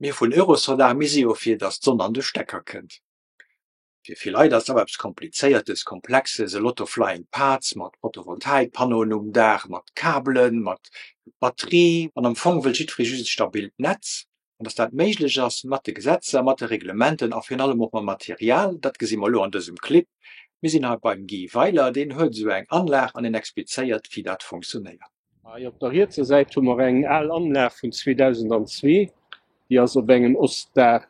Mir vun Eurosolar, mir si jo fir, datt d'Sonn an de Stecker kënnt. Fir vill Leit ass dat awer eppes Komplizéiertes, Komplexes, a lot of flying parts mat Photovoltaikpannoen um Daach, mat Kabelen, mat Batterie. An am Fong wëll jiddweree just e stabilt Netz. An datt dat méiglech ass mat de Gesetzer, mat de Reglementen a virun allem och mam Material, dat gesi mer elo an dësem Clip. Mir sinn hei beim Guy Weiler, deen huet esou eng Anlag an en explizéiert, wéi dat funktionéiert. Hei op der rietser Säit hu mer eng al Anlag vun 2002, déi ass op engem Ostdaach.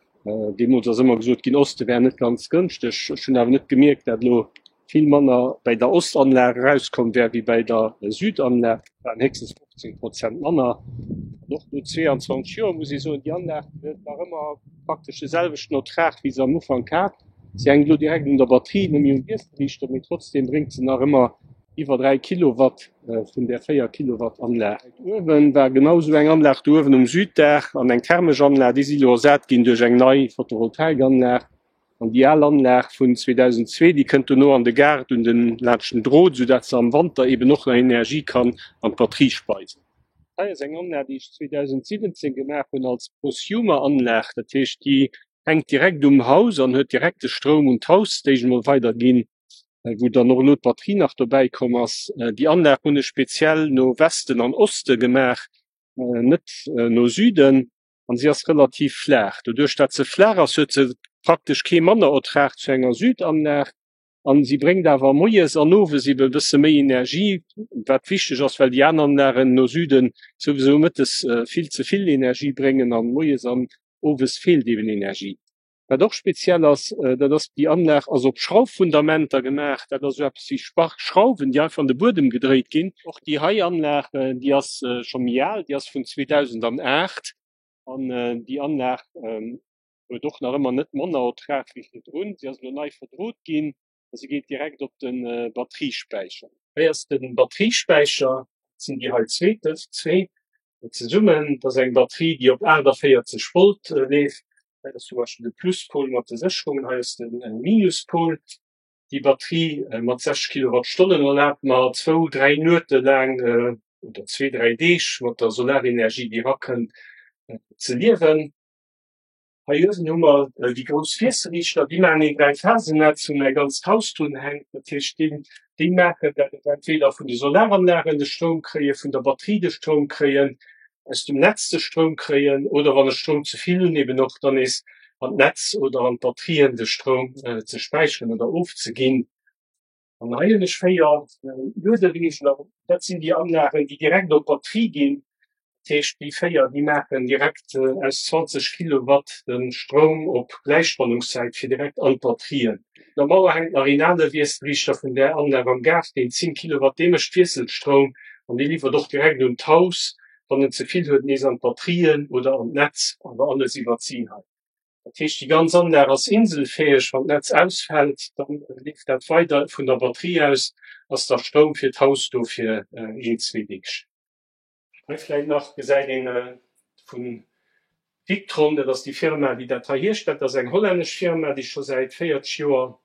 Deemools ass ëmmer gesot ginn, Oste wär net ganz gënschteg. Ech hunn awer net gemierkt, dat elo vill manner bäi der Ostanlag erauskomm wär wéi bäi der Südanlag, waren héchstens 15 Prozent manner. An och no 22 Joer muss ee soen, déi Anlag huet nach ëmmer praktesch de selwechten Ertrag wéi se am Ufank hat. Si hänkt elo direkt un der Batterie, net méi um Wiesselriichter, mee trotzdeem bréngt se nach ëmmer iwwer 3 Kilowatt vun där 4 Kilowatt Anlag. Uewen war genau esou eng Anlag do uewen um Süddaach an eng thermesch Anlag, déi si elo ersat ginn duerch eng nei Photovoltaikanlag. An déi al Anlag vun 2002, déi kënnt dono an de Gaart un den laanscht den Drot, esou dat se am Wanter eben och nach Energie kann an d'Batterie speisen. Hei ass eng Anlag, déi ech 2017 gemaach hunn als Prosumer-Anlag. Dat heescht, déi hänkt direkt um Haus an huet direkt de Stroum un d'Haus d'éischt emol weiderginn, wou dann och elo d'Batterie nach dobäi komm ass. Déi Anlag hunn ech speziell no Westen an Oste gemaach, net no Süden. An si ass relativ flaach. Doduerch dat se flaach ass, huet se praktesch kee Mannerertrag zu enger Südanlag. An si bréngt awer moies an owes ebe e bësse méi Energie, wat wichteg ass, well déi aner Anlagen no Süden souwisou mëttes vill ze vill Energie bréngen an moies an owes feelt eben Energie. Wat och speziell ass, dat ass, déi Anlag ass op Schrauffundamenter gemaach. Dat ass esou eppes wéi Spark-Schrauwen, déi einfach an de Buedem gedréit ginn. Och déi hei Anlag, déi ass scho méi al, déi ass vun 2008. An déi Anlag huet och nach ëmmer net manner Ertrag wéi virdrun. Si ass elo nei verdrot ginn a si geet direkt op de Batteriespäicher. Hei ass de Batteriespäicher, dat sinn déi hei zwee zesummen. Dat ass eng Batterie, déi op 48 Volt leeft. Hei ass zum Beispill de Pluspol mat de Sécherungen, hei ass de Minuspol. Déi Batterie mat 60 Kilowattstonnen erlaabt mer zwou, dräi Nuete laang oder zwee, dräi Deeg mat der Solarenergie, déi erakënnt, ze liewen. Hei uewen hu mer déi grouss Wiesselriichter, déi maachen een Dräiphasennetz, wou mäi ganzt Haus drun hänkt. Dat heescht, déi, déi maachen dat et entweder vun de Solaranlagen de Stroum kréien, vun der Batterie de Stroum kréien, aus dem Netz de Stroum kréien oder wann ech Stroum ze vill hunn, eben och dann nees an d'Netz oder an d'Batterien de Stroum ze späicheren oder ofzeginn. An hei hunn ech 4 Luedereegler. Dat sinn déi Anlagen, déi direkt op d'Batterie ginn. Dat heescht, déi 4, déi maachen direkt aus 20 Kilowatt de Stroum op Gläichspannungssäit fir direkt an d'Batterien. Un der Mauer hänkt nach een ale Wiesselriichter vun där Anlag am Gaart, deen 10 Kilowatt, dee mécht Wiesselstroum an dee liwwert och direkt un d'Haus, wann en ze vill huet, nees an d'Batterien oder an d'Netz, awer alles iwwert si hei. Dat heescht, déi ganz Anlag ass inselfäeg. Wann d'Netz ausfält, da leeft dat weider. Vun der Batterie aus ass da Stroum fir d'Haus do fir een, zwee Deeg. Hei vläicht nach gesäit een vu Victron, dat ass déi Firma, déi dat hei hierstellt. Dat ass eng hollännesch Firma, déi scho säit 40 Joer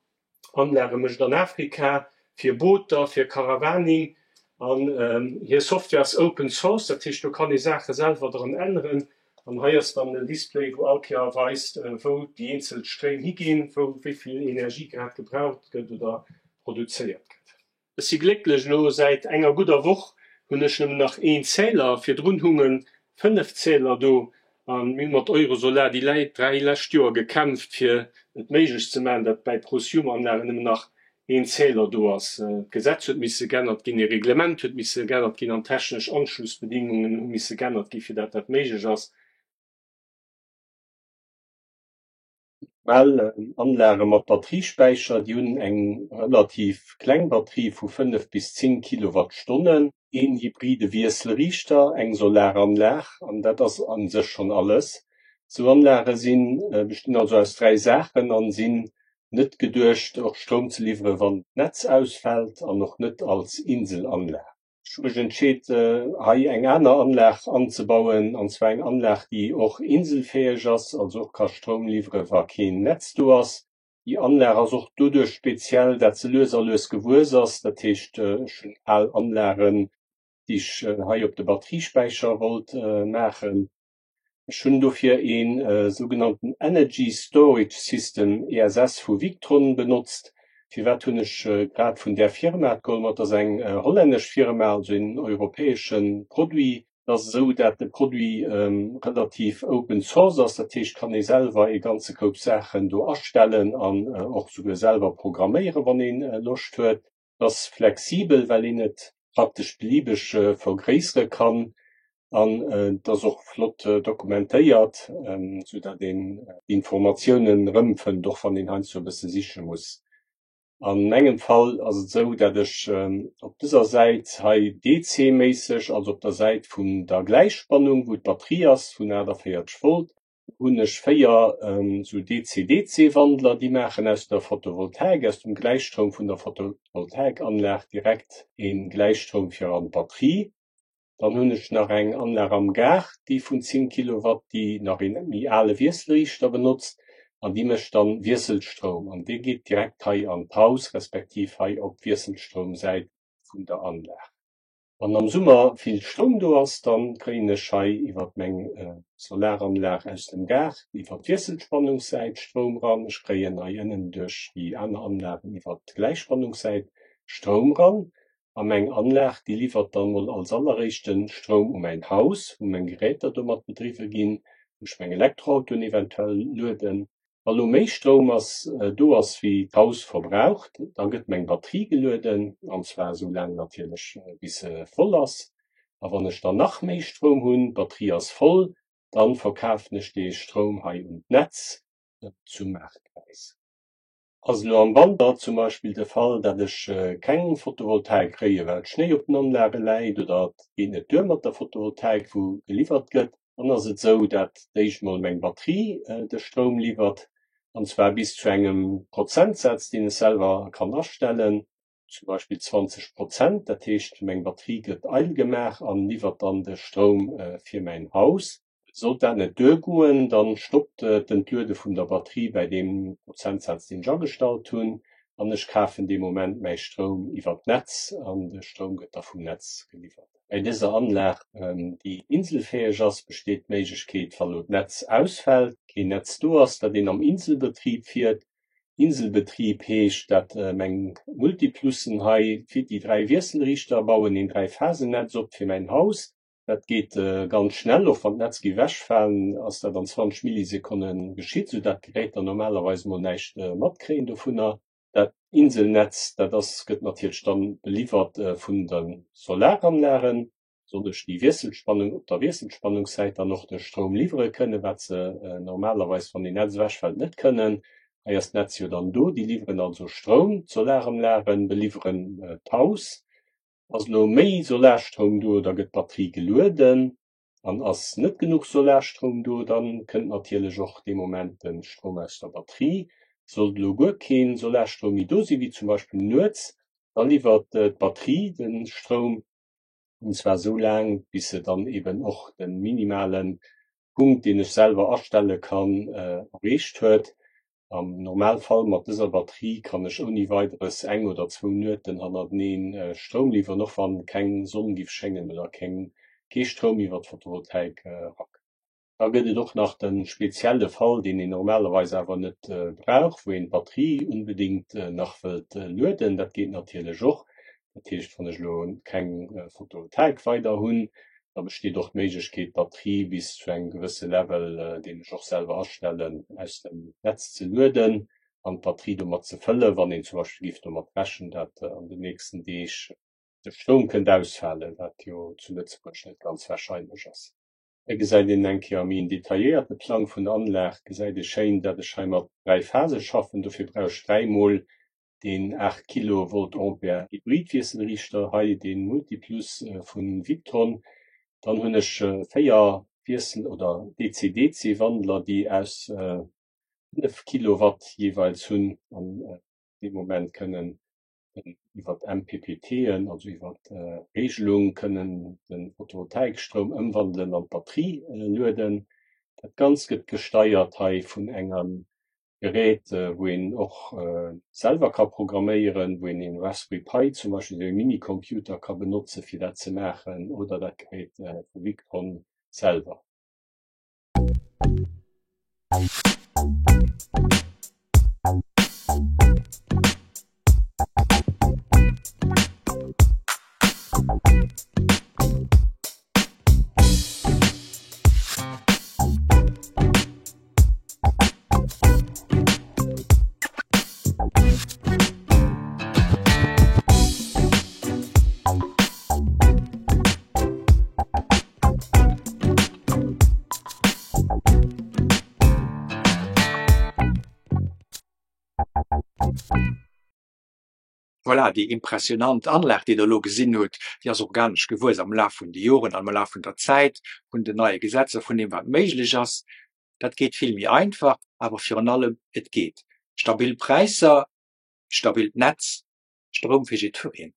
Anlage mécht an Afrika fir Booter, fir Caravaning an hir Software ass Open Source, dat heescht do kann ee Saache selwer dran änneren an hei ass dann en Display wou all Kéier weist wou déi eenzel Stréim higinn, wou wéi vill Energie grad gebraucht gëtt oder produzéiert gëtt. Ech si glécklech, elo säit enger gudder Woch hunn ech nëmmen nach een Zähler, virdrun hunge 5 Zähler do a mir hu mat Eurosolar déi 3 lescht Joer gekämpft fir et méiglech ze maachen, datt bäi Prosumeranlagen nëmmen nach een Zähler do ass. D'Gesetz huet misse g'ännert ginn, ee Reglement huet misse g'ännert ginn an technesch Anschlussbedingungen hu misse g'ännert gi fir dat dat méiglech ass. Well Anlage mat Batteriespäicher, déi hunn eng relativ kleng Batterie vu 5 bis 10 Kilowattstonnen, een hybride Wiesselriichter, eng Solaranlag an dat ass a sech schonn alles. Esou Anlage sinn, bestinn also aus 3 Saachen an sinn net geduecht och Stroum ze liwwere wann d'Netz ausfält an och net als Inselanlag. Ech hu mech entscheet, hei eng aner Anlag anzebauen, an zwar eng Anlag, déi och inselfäeg ass, also och ka Stroum liwwere wa keen Netz do ass. Déi Anlag ass och doduerch speziell, dat se lues a lues gewuess ass. Dat heescht, ech hunn al Anlagen, déi ech hei op de Batteriespäicher wollt maachen. Ech hunn dofir ee sougenannten Energy Storage System, ESS, vu Victron benotzt. Firwat hunn ech grad vun där Firma et geholl? Ma et ass eng hollännesch Firma, also een europäesche Produit. Et ass esou, dat de Produit relativ open source ass, dat heescht, kann ee selwer ee ganze Koup Saachen do astellen an och souguer selwer programméieren, wann ee Loscht huet. Et ass flexibel, well een et praktesch beliebeg vergréissere kann an et ass och flott dokumentéiert, sou dat een d'Informatiounen erëmfënnt, och wann een heiansdo e bësse siche muss. An mengem Fall ass et esou, dat ech op dëser Säit hei DC-méisseg, also op der Säit vun der Gläichspannung, wou d'Batterie ass, vun 48 Volt, hunn ech 4 esou DC-DC-Wandler, déi maachen aus der Photovoltaik, aus dem Gläichstroum vun der Photovoltaikanlag direkt ee Gläichstroum fir an d'Batterie. Dann hunn ech nach eng Anlag am Gaart, déi vun 10 Kilowatt, déi nach een méi ale Wiesselriichter benotzt an déi mécht dann Wiesselstroum an dee geet direkt hei an d'Haus respektiv hei op d'Wiesselstroumsäit vun der Anlag. Wann am Summer vill Stroum do ass, dann kréien ech hei iwwert meng Solaranlag aus dem Gaart iwwert d'Wiesselspannungssäit Stroum ran. Ech kréien hei ënnen duerch déi aner Anlagen iwwert d'Gläichspannungssäit Stroum ran. A meng Anlag, déi liwwert dann mol als alleréischt den Stroum u mäin Haus, wou meng Geräter domat bedriwwe ginn, wou ech meng Elektroautoen eventuell lueden. Wa lo méi Stroum ass do ass wéi d'Haus verbraucht, da gëtt meng Batterie gelueden, an zwar esou laang natierlech bis se voll ass. A wann ech dann nach méi Stroum hunn, d'Batterie ass voll, dann verkafen ech dee Stroum hei un d'Netz zum Maartpräis. Ass elo am Wanter zum Beispill de Fall, dat ech keng Photovoltaik kréien, well Schnéi op den Anlage läit oder et geet net duer mat der Photovoltaik wou geliwwert gëtt, dann ass et esou, dat d'éischt mol meng Batterie de Stroum liwwert, an zwar bis zu engem Prozentsaz, deen ech selwer kann astellen, zum Beispill 20 Prozent. Dat heescht, meng Batterie gëtt eidel gemaach an liwwert dann de Stroum fir mäin Haus. Sollt dat net duergoen, dann stoppt d'Entluede vun der Batterie bäi deem Prozentsaz, deen ech agestallt hunn, an ech kafen dee Moment mäi Stroum iwwert d'Netz an de Stroum gëtt da vum Netz geliwwert. Bäi dëser Anlag, déi inselfäeg ass, besteet d'Méiglechkeet, wa lo d'Netz ausfält, keen Netz do ass, datt een am Inselbetrib fiert. Inselbetrib heescht, datt meng Multiplussen hei fir déi 3 Wiesselriichter bauen een Dräiphasennetz op fir mäin Haus. Dat geet ganz schnell, och wann d'Netz géif ewechfalen, ass dat an 20 Millisekonne geschitt, sou dat d'Geräter normalerweis mol näischt matkréien dovunner. Dat Inselnetz, dat ass, gëtt natierlech dann beliwwert vun de Solaranlagen. Soll ech déi Wiesselspannung op der Wiesselspannungssäit dann och de Stroum liwwere kënnen, wat se normalerweis, wann een Netz ewechfält, net kënnen. Hei ass d'Netz jo dann do, déi liwweren also Stroum. D'Solaranlage beliwweren d'Haus. Ass elo méi Solarstroum do, da gëtt d'Batterie gelueden. An ass net genuch Solarstroum do, dann kënnt natierlech och dee Moment de Stroum aus der Batterie. Sollt elo guer kee Solarstroum méi do sinn, wéi zum Beispill nuets, da liwwert d'Batterie de Stroum, an zwar esou laang, bis se dann eben och de minimale Punkt, deen ech selwer astelle kann, erreecht huet. Am Normalfall mat dëser Batterie kann ech ouni Weideres eng oder zwou Nueten hannerteneen Stroum liwweren, och wann keng Sonn giff schéngen oder keng kee Stroum iwwer d'Photovoltaik erakënnt. Da gëtt et och nach de spezielle Fall, deen een normalerweis awer net brauch, wou een d'Batterie unbedingt nach wëllt lueden. Dat geet natierlech och. Dat heescht, wann ech elo keng Photovoltaik weider hunn, da besteet och d'Méiglechkeet, d'Batterie bis zu engem gewësse Level, deen ech och selwer astellen, aus dem Netz ze lueden an d'Batterie domat ze fëllen, wann een zum Beispill géif domat rechnen, dat an den nächsten Deeg de Stroum kënnt ausfalen, wat jo zu Lëtzebuerg net ganz warscheinlech ass. Hei gesäit een eng Kéier méi en detailléierte Plang vun der Anlag. Gesäit ee schéin, dat ech hei mat 3 Phase schaffen. Dofir brauch ech 3 mol deen 8 Kilovoltampere Hybridwiesselriichter hei, dee Multiplus vu Victron. Dann hunn ech 4 Wiessel oder DC-DC-Wandler, déi aus 5 Kilowatt jeeweils hunn an dee Moment kënnen iwwer MPPTen, also iwwer Regelung, kënnen de Photovoltaikstroum ëmwandelen an d'Batterie lueden. Dat Ganzt gëtt gesteiert hei vun engem Gerät, wou een och selwer ka programméieren, wou een een Raspberry Pi zum Beispill, esou ee Minicomputer ka benotze fir dat ze maachen, oder dat Gerät vu Victron selwer. Voilà, déi impressionant Anlag, déi Der elo gesinn hutt, déi ass organesch gewuess am Laf vun de Joren, am Laf vun der Zäit, vun den neie Gesetzer, vun deem, wat méiglech ass. Dat geet vill méi einfach, awer virun allem, et geet. Stabil Präisser, stabilt Netz, Stroum fir jiddwereen.